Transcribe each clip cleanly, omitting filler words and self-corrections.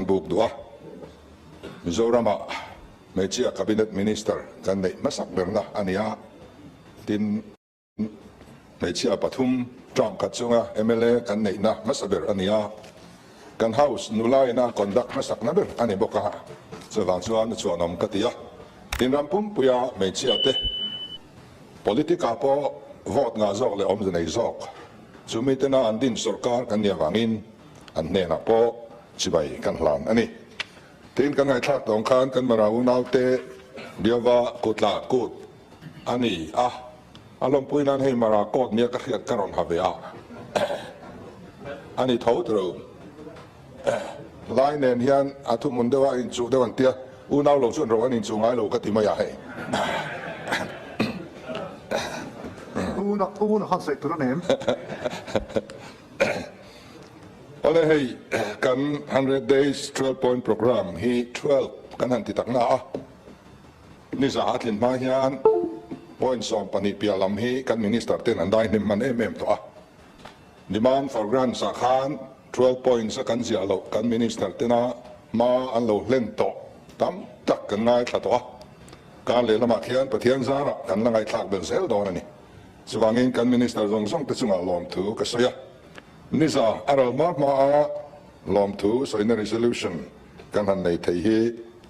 kan buk duh a. Mizoramah hmeichhia Cabinet Minister kan neih hmasak berna a ni a, tin, Hmeichhia pathum term khat chunga mla kan neihna hmasa ber a ni a, kan House nula ina conduct hmasakna ber a ni bawk a, chuvang chuan a chhuanawm ka ti a. Tin ram pumpuia hmeichhia te politic ah pawh vote ngah zawk leh awmze nei zawk chumi tena an din sorkar kan nih avangin an hnenah pawh chibai kan hlan a ni. Tin kan ngaihthlak tawng khan kan Mara unaute Biava kutla kut a ni a, a lawmpui nan hei Mara coat nia ka hriat ka rawn ha ve a, a ni tho tiro. Lai nen hian a thuhmun deuh a inchuh deuh an tia, unau lo chuan ro an inchuh ngai lo ka ti mai a hei. Una una khan sawi tur a nem. Awle hei kan 100 days 12 point program hi 12 kan han ti tak na a. Niza a tlin hma hian point 12 piah lam hi kan Minister ten an dai hnem hman em em tawh a. Demand for grants ah khan 12 points a kan ziah loh kan Minister tena hma an lo hlen tawh tam tak kan ngaithla tawh a. Kar lehlamah khian Pathian zarah kan la ngaihthlak belh zel dawn a ni. Chuvangin kan Minister zawng zawng te chungah lawmthu ka sawi a. Niza a ral hma hma a lawmthu sawina resolution kan han nei thei hi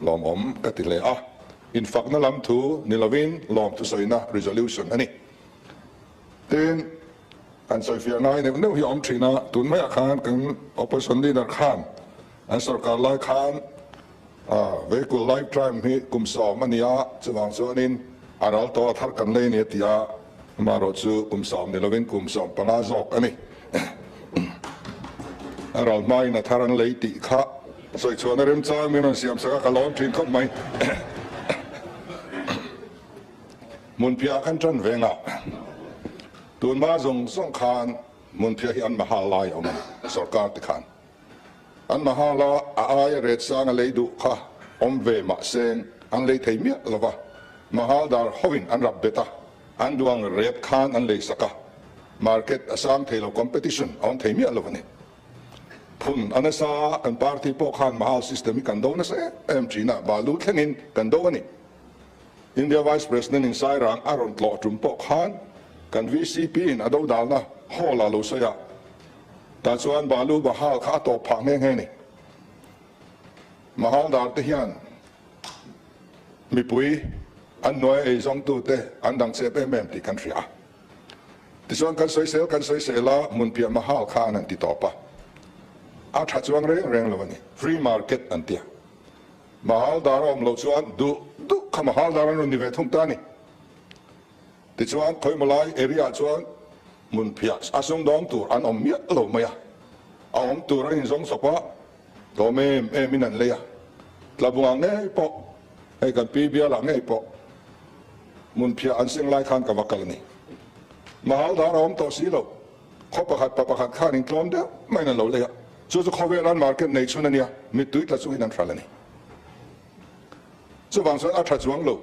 lawmawm ka ti hle a, infakna lam thu ni lovin lawmthu sawina resolution a ni. Tin, kan sawifiah ngai neuh neuh hi a awm thin a, tun maiah khan kan opposition leader khan an sorkar lai khan vehicle lifetime hi kum 10 a ni a, chuvang chuanin a ral tawh a thar kan lei a ni a ti a, amaherawhchu kum 10 ni lovin kum 15 zawk a ni. A ral hmain a thar an lei tih kha sawi chhuahna remchang min rawn siam sak a, ka lawm thin khawp mai. Hmunphiah kan tan ve ngah. Tunhma zawng zawng khan hmunphiah hi an mahal lai a awm a ni, sorkar te khan. An mahal a, a aia ret sang a lei duh kha awm ve mahse an lei thei miah lo va, mahal dar hovin an rap bet a, An duang rep khan an lei sak a, market a sang thei lo, competition a awm thei miah lo a ni. Phun a nasa a, kan party pawh khan Mahal system hi kan do nasa em em thin a, balu thlengin kan do a ni. India Vice President in Sairang a rawn tlawh tum pawh khan kan VCP in a do dalna hall ah lo sawi a, tah chuan balu Bahal kha a tawp phah nghe nghe a ni. Mahal dar te hian Mipui an hnuaia ei zawngtute an dang chep em em tih kan hria a. Tichuan kan sawisel kan sawisel a, hmunpiah mahal kha an han ti tawp a. A tha chuang reng reng lo a ni. Free market an ti a. Mahal dar a awm loh chuan duh duh kha mahal dar an rawn ni ve thung ta a ni. Tichuan khawimaw lai area ah chuan hmunphiah a sumdawng tur an awm miah lo mai a. A awm tur an inzawng chawp a. Tlawm em em in an lei a, Tlabunga ngei pawh, hei kan pi bialah ngei pawh hmunphiah an seng lai khan ka va kal a ni. Mahal dar a awm tawh si lo, khaw pakhat pa pakhat khan in tlawm deuh maiin an lo lei a, chu chu khawvel an market nei chhun a nia, mittui tla chungin an hral a ni. Chuvang chuan a tha chuang lo,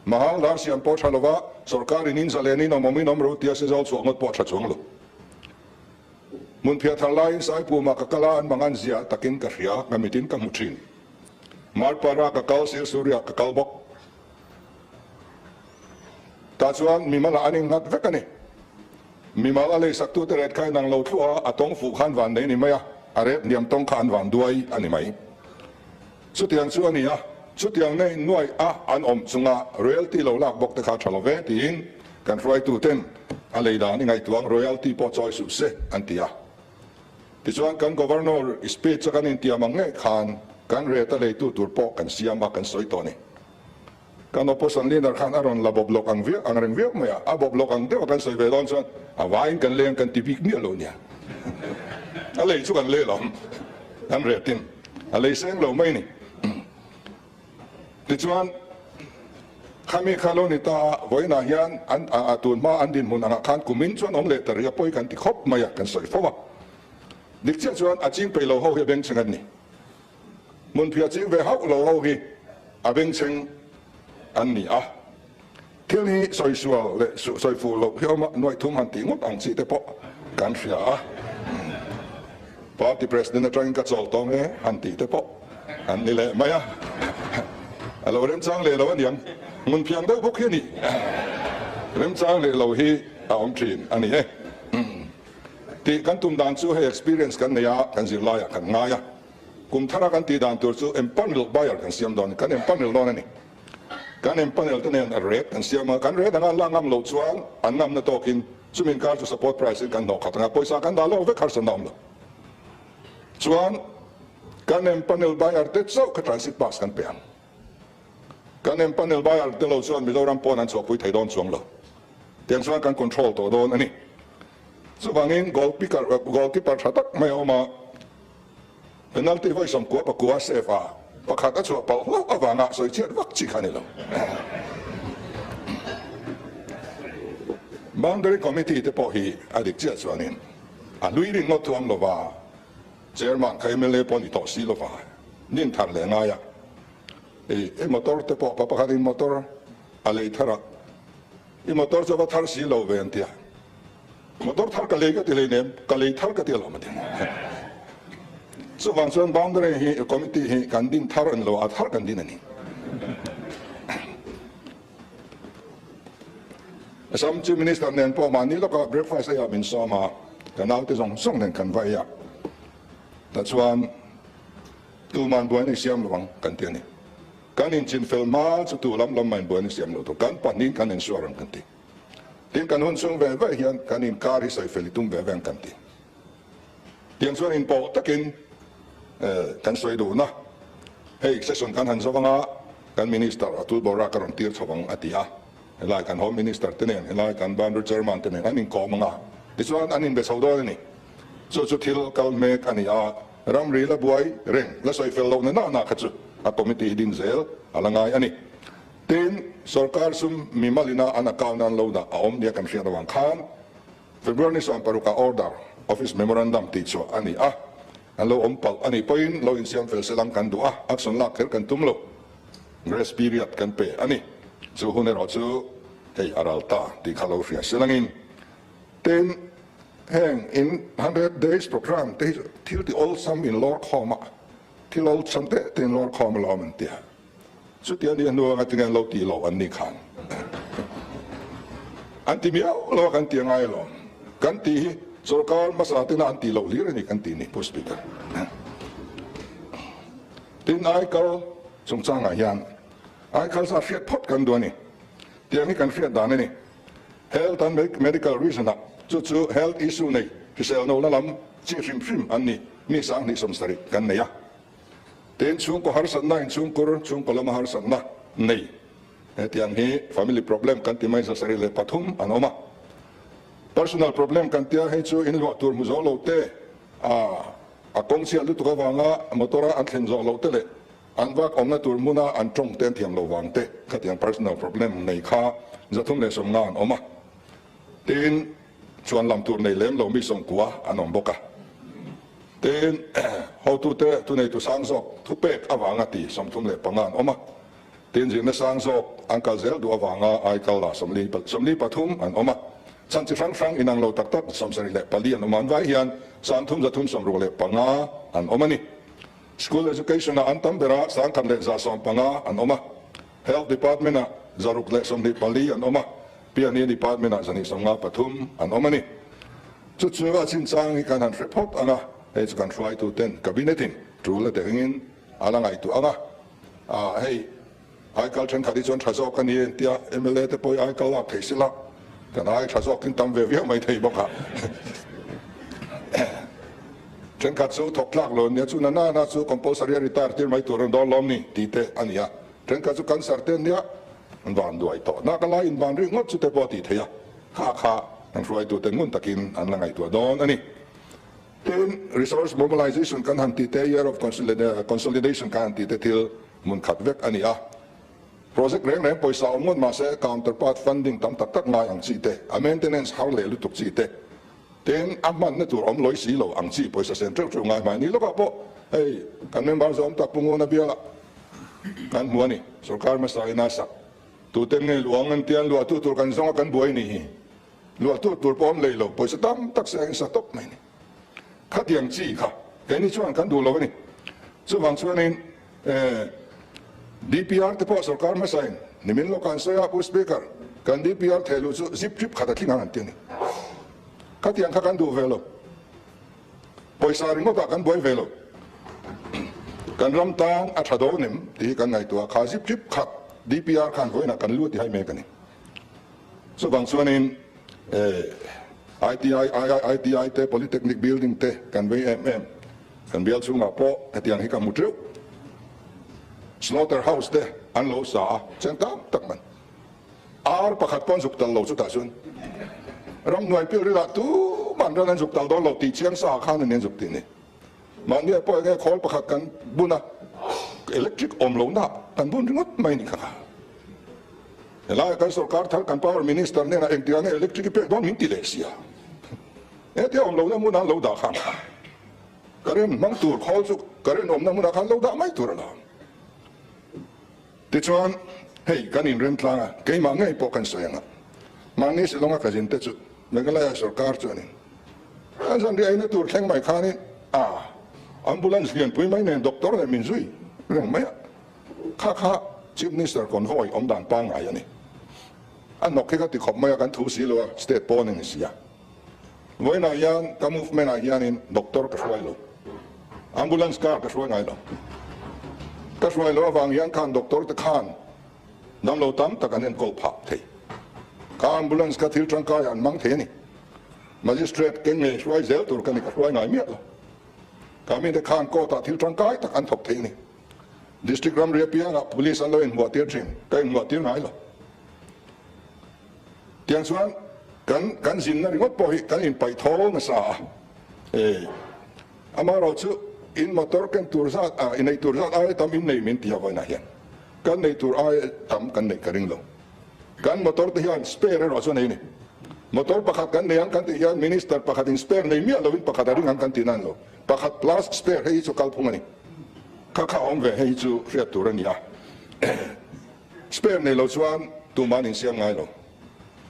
Mahal dar siam pawh tha lova, sorkar in in zalen in awm awm in awm ro tia Sezal chhuah ngawt pawh a tha chuang lo. Hmunphiah thar laiin Saipuma ka kal a, an mangan zia takin ka hria, ka mitin ka hmu thin. Marpara ka kal, Silsuria ka kal bawk. Tah chuan mimal ah an innghat vek a ni. Mimal a leisaktute ret kha inang lo thluah a, a tawng fuh khan van nei ni mai a, a ret hniam tawng kha an van duai a ni mai. Chutiang chu a ni a, chutiang nei nuaih a an awm chunga royalty lo lak bawk te kha tha lo ve tiin kan hruaitu ten a lei dan i ngaihtuang royalty pawh chawi suh se an ti a. Tichuan kan Governor speech a kan intiam ang ngei khan kan rate a leitu tur pawh kan siam a kan sawi tawh a ni. Kan opposition leader khan a rawn la bawp lawk ang viau ang reng viau mai a, a bawp lawk ang deuh a kan sawi ve dawn chuan a vaiin kan leng kan ti bik miah lo nia. A lei chu kan lei lo, kan retin a lei seng lo mai a ni. Tichuan khami kha lo ni ta a, vawiinah hian an a tun hma an dinhmun angah khan kumin chuan awm leh ta rih a pawi kan ti khawp mai a, kan sawi fo a. Dik chiah chuan a ching peih lo ho hi a bengchheng an ni. Hmunphiah ching ve hauh lo ho hi a bengchheng an ni a, thil hi sawisual leh sawi fuh loh hi awm a, nuaih thum han tih ngawt ang chi te pawh kan hria a, Party President atangin ka chawl tawng e han tih te pawh. An ni leh mai a, a lo remchang leh lo aniang. Hmun phiang deuh bawk hi a ni. Remchang leh lo hi a awm thin a ni e. Tih kan tum dan chu hei experience kan nei a, kan zirlaiah kan ngai a. Kum thara kan tih dan tur chu empanel buyer kan siam dawn, kan empanel dawn a ni. Kan empanel te nen a rate kan siam a, kan rate anga an la ngam loh chuan an ngamna tawkin chumi inkar chu support price in kan hnawh khat anga pawisa kan dah lawk vek harsatna awm lo. Chuan kan empanel buyer te chauh kha transit pass kan pe ang. Kan empanel buyer te lo chuan Mizoram pawn an chhuahpui thei dawn chuang lo. Tiang chuan kan control tawh dawn a ni. Chuvangin goalpicker goalkeeper tha tak mai a awm a, penalty vawi 90 pakua save a, pakhat a chhuah palh hlauh avanga sawi chhiat vak chi kha a ni lo. Boundary committee te pawh hi a dik chiah chuanin a hlui rin ngawt thuam lova, Chairman kha mla pawh ni tawh si lova, nin thar leh ngai a. I motor te pawh pa pakhatin motor a lei thar a, I motor chu a va thar si lo ve an ti a. Motor thar ka lei ka ti hleinem, ka lei thar ka ti alawm a ti. Chuvang chuan boundary hi committee hi kan din thar a ni lo, a thar kan din a ni. Assam Chief Minister nen pawh mahni lawkah breakfast eiah min sawm a, ka naute zawng zawng nen kan va ei a. Tah chuan tuman buaina i siam lo ang kan ti a ni. Kan inchinfel hma chu tu lam lam mah inbuaina siam lo tur kan pahnihin kan insuar ang kan ti. Tin kan hun chhung ve ve hian kan inkar hi sawifel i tum ve ve ang kan ti. Tiang chuan inpawh takin kan sawi duhna hei session kan han zo anga kan Minister Atul Bora ka rawn tir chho ang a ti a. Helai kan Home Minister te nen helai kan Boundary Chairman te nen an inkawm anga tichuan an inbe chho dawn a ni. Chu chu thil kal mek a ni a, ramri la buai reng la sawi fel lohna nahna kha chu a committee hi din zel a la ngai a ni. Tin, sorkar sum mimalina an account an lo dah a awm nia kan hriat avang khan February ni 16 ah order, office memorandum tih chhuah a ni a, an lo awm palh a nih pawhin lo insiam fel selang kan duh a, action lak kher kan tum lo. Grace period kan pe a ni. Chu hun erawh chu hei a ral ta tih kha lo hria selangin. Tin, heng in 100 days programme te hi chu thil ti awlsam in lawr khawm a, thil awlsam teh te in lawr khawm alawm an ti a. Chuti a nih hnu anga tinge an lo tih loh an nih khan an ti miau lo a kan ti angai alawm. Kan tih hi sorkar hmasa tena an tih loh hlir a ni kan tih ni Pu Speaker. Tin, aikal chungchangah hian aikal zat hriat phawt kan duh a ni. Tiang hi kan hriat dan a ni. Health and Medical Reason ah chu chu health issue nei hrisel lohna lam chi hrim hrim an ni mi 27 kan nei a. Tin, chhungkaw harsatna in chhungkur, chhungkaw lama harsatna nei hetiang hi family problem kan ti mai 73 an awm a. Personal problem kan tia hei chu in luah tur hmu zawh lo te, a kawng chhiat lutuk avanga motor a an thlen zawh loh te leh An vak awmna tur hmuna an tawng te an thiam lo vang te khatiang personal problem nei kha 350 an awm a, tin chuan lam tur nei lem lo mi 90 an awm bawk a, tin hotute thuneitu sang zawk thupek avanga ti 35 an awm a, tin zirna sang zawk an kal zel duh avanga aikal la 43 an awm a, chhan chi hrang hrang inang lo tak tak 74 an awm a, an vai hian 3365 an awm a ni. School Education ah an tam ber a, 1115 an awm a, Health Department ah 624 an awm a, Piani Department ah 253 an awm a ni. Chu chu a chinchang hi kan han hre phawt ang a, hei chu kan hruaitu ten Cabinet in tul a teh angin a la ngaihtuah ang a, ah hei aikal thenkhat hi chuan tha zawk a ni en tia mla te pawh hi aikal lak thei sila kan ai tha zawk in tam ve viau mai thei bawk a. Thenkhat chu thawk tlak lo nia chu na na na chu compulsory a retire tir mai tur an dawn lawm ni tih te a ni a. Thenkhat chu cancer te nia an van duai tawh nak a lai in van rih ngawt chu te pawh a tih theih a, kha kha an hruaitu te ngun takin an la ngaihtuah dawn a ni. Tin, resource mobilization kan han tih te, year of consolidation kan han tih te thil hmun khat vek a ni a. Project reng reng pawisa awm ngawt mahse counterpart funding tam tak tak ngai ang chi te, a maintenance har leh lutuk chi te, Tin, a hmanna tur awm lawi si lo ang chi pawisa sen teuh teuh ngai hmai ni lawkah pawh hei kan member zawm tak Pu Nguna bialah kan hmu a ni. Sorkar hmasa in a sak tuten nge luang an tia luahtu tur kan zawng a kan buai ni hi. Luahtu tur pawh awm lei lo pawisa tam tak seng in sa tawp mai ni. Khatiang chi kha keini chuan kan duh lo a ni. Chuvang chuanin. DPR te pawh sorkar hmasain nimin lawk an sawi a, Pu Speaker, kan DPR thehluh chu zip trip khat a tling ang an ti a ni. Khatiang kha kan duh ve lo. Pawisa ringawtah kan buai ve lo. Kan ram tan a tha dawn em tih hi kan ngaihtuah a, kha zip trip khat DPR khan vawiinah kan lu ti hai mek a ni. Chuvang chuanin ITI, IIITI te, Polytechnic building te kan vei em em. Kan bial chhungah pawh hetiang hi ka hmu teuh. Slaughter house te an lo sa a, cheng tam tak man. Ar pakhat pawh an zuk tal lo chutah chuan ramhnuai pilrilah tuman ran an zuk tal dawn lo tih chiang sa ah khan a ni an zuk tih ni. Mahni ah pawh enge khawl pakhat kan bun a, electric awm lohna kan bun ringawt mai ni kha kha. Helai kan sorkar thar kan power minister hnenah engtikah nge electric i pek dawn min ti leh sia. Hetia awm lohna hmunah an lo dah khan kha current hmang tur khawl chu current awmna hmunah khan lo dah mai tur a la. Tichuan, hei kan inrem tlang a, keimah ngei pawh kan sawi ang a, mahni Shillong-a ka zin te chu Meghalaya sorkar chuanin an zan riaina tur thleng mai khanin a ambulance lianpui mai nen doctor leh min zui reng mai a, kha kha Chief Minister convoy awm dan pangngai a ni. A hnawk hi ka ti khawp mai a, kan thu si lo a, state pawn a ni si a. Vawiinah hian ka movement ah hianin doctor ka hruai lo, ambulance car ka hruai ngai lo. Ka hruai loh avang hian khan doctor te khan damlo tam tak an enkawl phah thei. Ka ambulance kha thil tangkai ah an hmang thei a ni. Magistrate keng ngei hruai zel tur ka ni, ka hruai ngai miah lo. Ka mite khan court ah thil tangkai tak an thawk thei a ni. District ramri apiangah police an lo inhmuah tir thin, ka inhmuah tir ngai lo. Tiang chuan kan kan zinna ringawt pawh hi kan inpaih tho nasa a, e amaherawh chu in motor ken tur zat ah i neih tur zat aia tam in nei min ti a vawiinah hian kan neih tur aia tam kan neih ka ring lo. Kan motor te hian spare erawh chu a nei a ni. Motor pakhat kan nei ang kan tih hian minister pakhatin spare nei miah lovin pakhat a ring ang kan tih nan lo. Pakhat plus spare hei hi chu kalphung a ni. Kha kha awm ve hei hi chu hriat tur a ni a. Spare nei lo chuan tuman insiam ngai lo.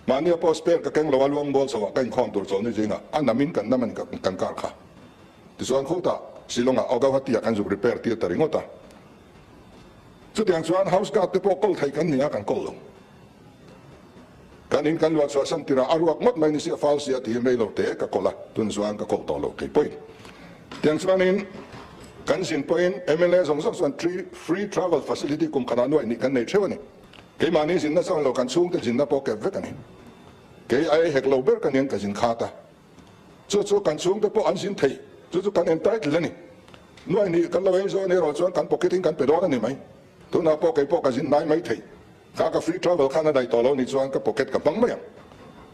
Mahnia pawh spare ka keng lo a, luang mual chho ah ka inkhawm tur chawlhni zingah a namin kan nam a ni kan kar kha. Tichuan khutah Shillong ah Guwahati ah kan zuk repair tir ta ringawt a. Chutiang chuan house guard te pawh kawl thei kan ni a, kan kawl lo. Kan in kan luah chhuah san tirah a ruak ngawt mai ni si a fal si a tiin rei lo te ka kawl a, tun chuan ka kawl tawh lo kei pawhin. Tiang chuanin kan zin pawhin mla zawng zawng chuan free travel facility kum khatah nuaih nih kan nei theuh a ni. Keimahni zinna chuan lo kan chhungte zinna pawh kep vek a ni. Kei a ei hek lo ber ka niang ka zin khat a. Chu chu kan chhungte pawh an zin thei. Chu chu kan entitled a ni. Nuaih nih kan lo ei zawn erawh chuan kan pocket in kan pe dawn a ni mai. Tunah pawh kei pawh ka zin hnai mai thei. Kha ka free travel khan a daih tawh lo nih chuan ka pocket ka hmang mai ang.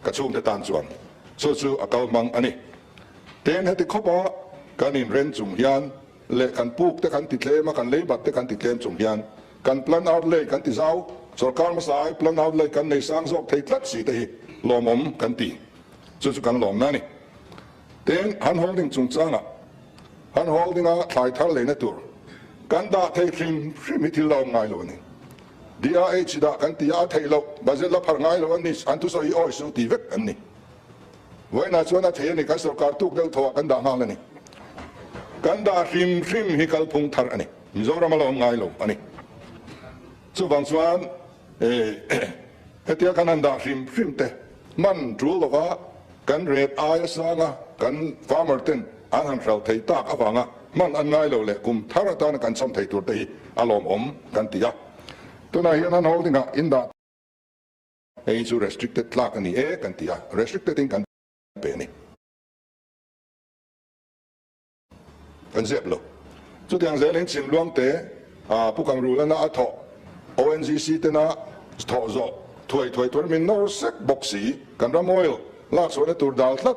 Ka chhungte tan chuan chu chu a kal hmang a ni. Tin, heti khawpa kan inren chung hian leh kan puk te kan ti tlem a, kan leibat te kan ti tlem chung hian kan plan outlay kan ti zau, sorkar hmasa ai plan outlay kan nei sang zawk thei tlat si te hi lawmawm kan ti. Chu chu kan lawmna a ni. Tin, han holding chungchangah han holding a thlai thar leina tur kan dah thei hrim hrim hi thil la awm ngai lo a ni. DRH dah kan ti a, a theih loh, budget la pharh ngai lo a ni, an thusawi hi awi suh ti vek an ni. Vawiinah chuan a thei a ni, kan sorkar tuk deuh tho ah kan dah nghal a ni. Kan dah hrim hrim hi kalphung thar a ni, Mizoram a la awm ngai lo a ni. Chuvang chuan hetia kan han dah hrim hrim te hman tul lova kan ret aia sanga kan farmer ten an han hral thei tak avanga hman an ngai lo leh kum thar atana kan cham thei tur te hi a lawmawm kan ti a. Tunah hian han holding ah in dah. Hei chu restricted tlak a ni e kan ti a, restricted in kan pe a ni. Kan zep lo. Chutiang zelin Chimluang te Pu Kangrulana a thawh ONGC tena thawh zawh thuai thuai tur min nawr sek bawk si. Kan ram oil lak chhuahna tur dal tlat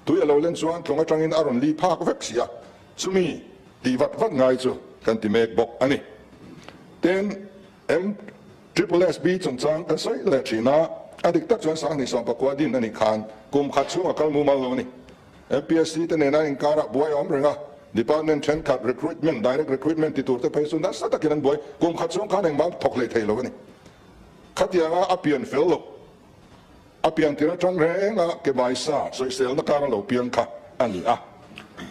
tui a lo len chuan tlawng atangin a rawn li phak vek si a, chumi tih vat vat ngai chu kan ti mek bawk a ni. Tin, M. Triple SB chungchang kan sawi leh thin a, a dik tak chuan Sanghnih Sawmpakua din a nih khan kum khat chhung a kal mumal lo a ni. MPSC te nena inkarah buai a awm reng a, department thenkhat recruitment, direct recruitment ti tur te phei chu nasa takin an buai, kum khat chhung khan engmah thawk hlei thei lo a ni. Khatianga a pian fel lo, a pian tir atang reng a ke baisa sawiselna kar a lo piang kha a ni a.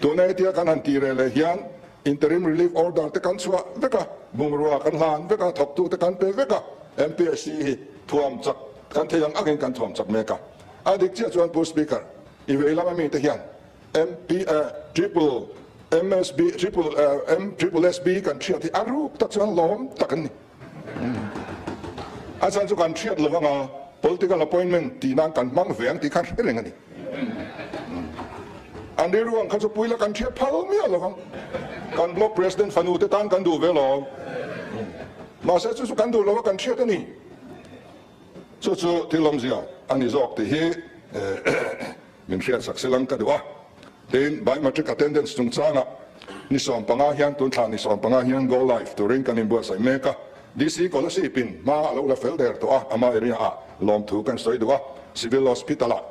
Tuna hetia kan han tih reh leh hian. Interim Relief Order te kan chhuah vek a, bungrua kan hlan vek a, thawktu te kan pe vek a, MPSC hi thuam chak kan thei ang angin kan thuam chak mek a. A dik chiah chuan Pu Speaker, i vei lama mite hian MP Triple MSB Triple M Triple SB kan hriat hi a ruk tak chuan lawm tak an ni. A chhan chu kan hriat lo anga political appointment tih nan kan hmang ve ang tih khan hre reng a ni. An rilru ang kha chu puila kan hriat phal miah lo vang. Kan block president fanu te tan kan duh ve lo. Mahse chu chu kan duh lo a kan hriat a ni. Chu chu thil awmzia a ni zawk tih hi Min hriatsak silang ka duh a, tin biometric attendance chungchangah ni 15 hian tun thla ni 15 hian go live turin kan inbuatsaih mek a, DC Kolasib in hma a lo la fel der tawh a, ama area ah lawmthu kan sawi duh a, Civil Hospital ah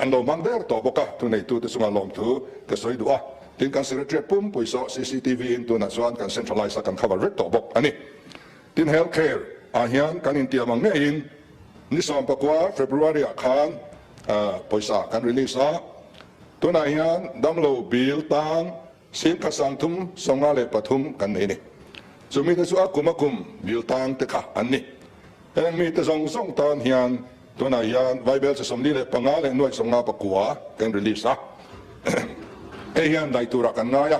an lo hmang der tawh bawk a, thuneitute chungah lawmthu ka sawi duh a, tin kan Secretariat pumpui saw cctv in tunah chuan kan centralize a kan cover vek tawh bawk a ni. Tin health care ah hian kan intiam ang ngeiin ni 19 February ah khan pawisa kan release a, tunah hian damlo bill tang 1353 kan nei a ni. Chumi te chu a kum a kum bill tang te kha an ni. Heng mite zawng zawng tan hian tunah hian vaibelchhe 45 leh nuaih 59 kan release a, hei hian daih turah kan ngai a.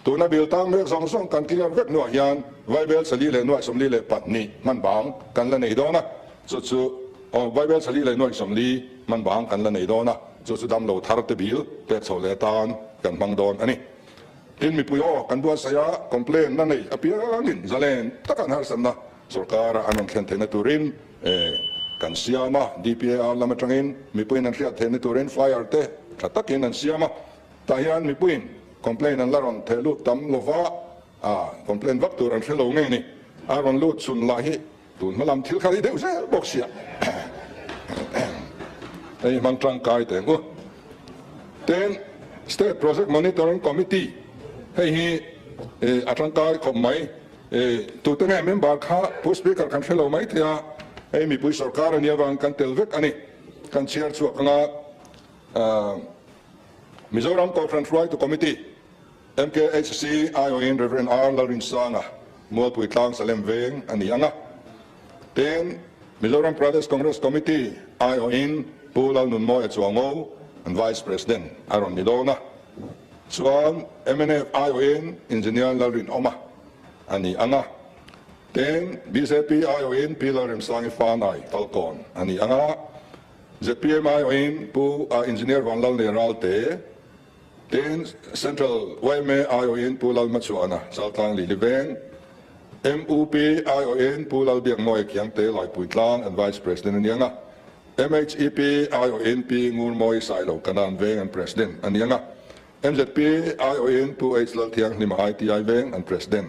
Tuna bill tang mek zawng zawng kan clear vek hnuah hian Vaibel chali leh nuaih 42 hman bang kan la nei dawn a, chu chu aw Vaibel chali leh nuaih 40 hman bang kan la nei dawn a, chu chu damlo thar te bill pek chho leh atan kan hmang dawn a ni. Tin mipui aw kan buatsaih a, complain na nei apiangin zalen taka an harsatna sorkara an rawn thlen theihna turin kan siam a, DPAR lam atangin mipuiin an hriat theihna turin flyer te tha takin an siam a, tah hian mipuiin Complaint an la rawn theh lut tam lova, a complaint vak tur an hre lo ngei ni. A rawn lut chhun lah hi tun hma lam thil kha hi deuh zel bawk sia. Hei hmang tangkai teh ang u. Tin, State Project Monitoring Committee hei hi a tangkai khawp mai. Tute nge member kha Pu Speaker kan hre lo mai thei a, hei mipui sorkar a nih avang kan tel vek a ni. Kan chhiar chhuak anga. Mizoram Kohhran Hruaitu Committee, MKHC, aiawhin Rev. R. Lalrinsanga, Mualpui Tlang Salem Veng a ni ang a. Tin, Mizoram Pradesh Congress Committee aiawhin Pu Lalnunmawia Chuango, an Vice President a rawn ni dawn a. Chuan mnf aiawhin Engineer Lalrinawma a ni ang a. Tin, bjp aiawhin Pi Lalremsangi Fanai Falkawn a ni ang a. Zpm aiawhin Pu Engineer Vanlalnei Ralte, tin Central yma aiawhin Pu Lalhmachuana Chaltlang Lili Veng, mup aiawhin Pu Lalbiakmawia Khiangte Laipuitlang an Vice President a ni ang a, MHEP aiawhin Pi Ngurmawi Sailo Kanan Veng an President a ni ang a, MZP aiawhin Pu H Lalthianghlima ITI Veng an President,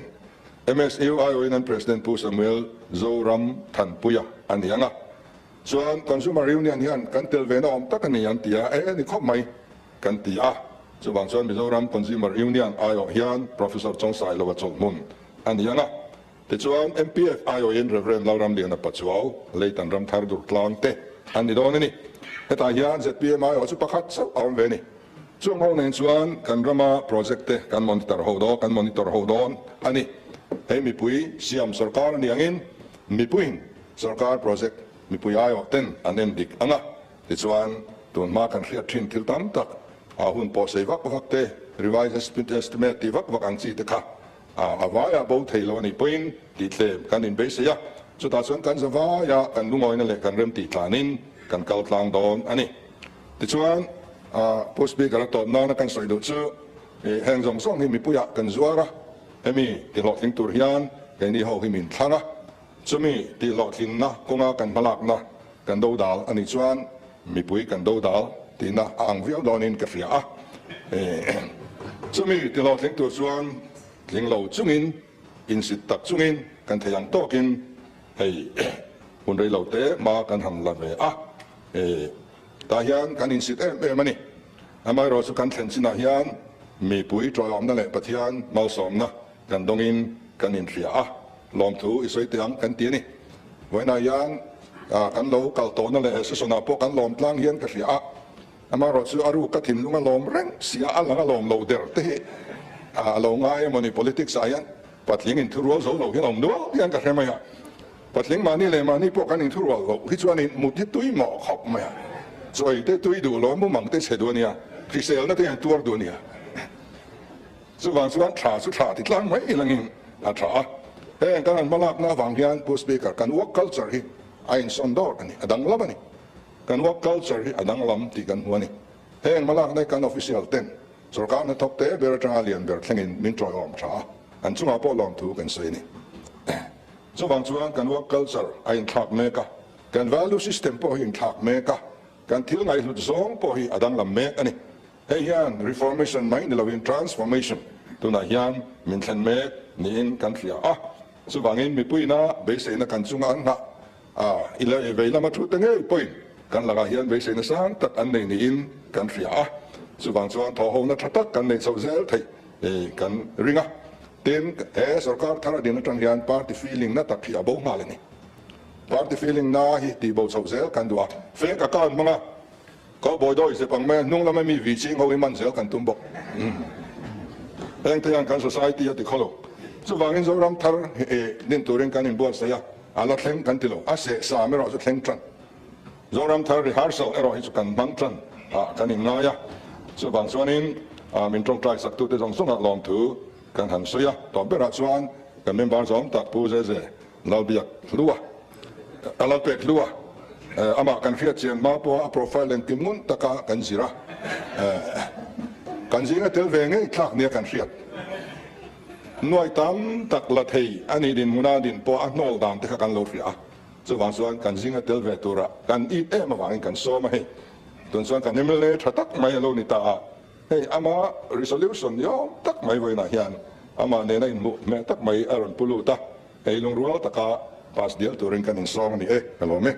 MSU aiawhin an President Pu Samuel Zoram Thanpuia a ni ang a. Chuan Consumer Union hian kan tel ve na awm tak a ni an ti a, e ni khawp mai kan ti a. Chuvang chuan Mizoram Consumer Union aiawh hian Professor Chawngsai Lova chawlhhmun a ni ang a. Tichuan MPF aiawhin Rev. Lalramliana Pachuau, Leitan Ramthar Durtlang te an ni dawn a ni. Hetah hian zpm aiawh chu pakhat chauh a awm ve a ni. Chung ho nen chuan kan rama project te kan monitor ho dawn, kan monitor ho dawn a ni. Hei mipui siam sorkar a ni angin mipuiin Sorkar project mipui aiawh ten an en dik ang a, tichuan tun hma kan hriat thin thil tam tak a hun pawh sei vak vak te, revised estimate tih vak vak ang chi te kha a vaia bo thei lo a nih pawhin tih tlem kan inbeisei a, chutah chuan kan za vaia kan lungawina leh kan rem tih tlanin kan kal tlang dawn a ni. Tichuan Pu Speaker a tawp nana kan sawi duh chu heng zawng zawng hi mipuiah kan zuar a, hemi tihlawhtling tur hian keini ho hi min thlang a, Chumi tihhlawhtlinna kawnga kan hmalakna kan do dal a nih chuan mipui kan do dal tihna a ang viau dawnin ka hria a. Chumi tihhlawhtling tur chuan tling lo chungin, insit tak chungin kan thei ang tawkin hei hun rei lo te hma kan han la ve a. Tah hian kan insit em em a ni. Amaherawh chu kan thlen chinah hian mipui tawihawmna leh Pathian malsawmna kan dawngin kan inhria a. Lawmthu i sawi teh ang kan ti a ni. Vawiinah hian kan lo kal tawhna leh session-ah pawh kan lawm tlang hian ka hria a, amaherawh chu a ruk ka thinlung a lawm reng si a, a lang a lawm lo der te hi. a lo ngai emawni politics ah hian patling inthurual zo lo hian a awm nual hian ka hre mai a. Patling mahni leh mahni pawh kan inthurual loh hi chuanin mut hi tui mawh khawp mai a. Chawi te tui duh lo, mumang te chhe duh a nia, hriselna te hian tuar duh a nia. Chuvang chuan tha chu tha ti tlang mai ilangin a tha a. Heng kan han hmalakna avang hian Pu Speaker, kan work culture hi a insawn dawr a ni, a danglam a ni. Kan work culture hi a danglam tih kan hmu a ni. Heng hmalakna hi kan official ten sorkar hnathawk te ber atanga lian ber thlengin min tawiawm tha a, an chungah pawh lawmthu kan sawi a ni. Chuvang chuan kan work culture a inthlak mek a, kan value system pawh hi inthlak mek a, kan thil ngaihhlut zawng pawh hi a danglam mek a ni. Hei hian reformation mai ni loin transformation tunah hian min thlen mek niin kan hria a. Chuvangin mipuina beiseina kan chunga an nghah a, i leh vei lama thu te ngei pawhin kan lakah hian beiseina sang tak an nei niin kan hria a. Chuvang chuan thawhhona tha tak kan nei chhoh zel theih kan ring a. Tin, he sorkar thar a din atang hian party feeling na tak hi a bo nghal a ni. Party feeling na hi tih bo chhoh zel kan duh a, fake account hmanga Cowboy dawi zep ang mai a, hnung lama mi vi ching ho hi man zel kan tum bawk. Heng te hian kan society a ti khaw lo. Chuvangin Zoram thar din turin kan inbuatsaih a, a la thleng kan ti lo. A seh sam erawh chu thleng tan. Zoram thar rehearsal erawh hi chu kan hmang tan ah kan inngai a. Chuvang chuanin min tawngtai saktute zawng zawngah lawmthu kan han sawi a. Tawp berah chuan kan member zawng tak Pu Zeze Lalbiak Hlua, a Lalpek Hlua, amah kan hriat chian hma pawha a profile engkim ngun taka kan zir a, kan zinga tel ve ngei thlak nia kan hriat. Nuai tam tak la thei a nih dinhmuna din pawh a hnawl dan te kha kan lo hria a, chuvang chuan kan zinga tel ve tura kan it em avangin kan sawm a hei. Tun chuan kan mla tha tak mai a lo ni ta a. Hei ama resolution ni awm tak mai vawiinah hian amah nena inhmuh hmel tak mai a rawn pu lut a, hei lungrual taka pass dial turin kan insawm a ni e, ka lawm e.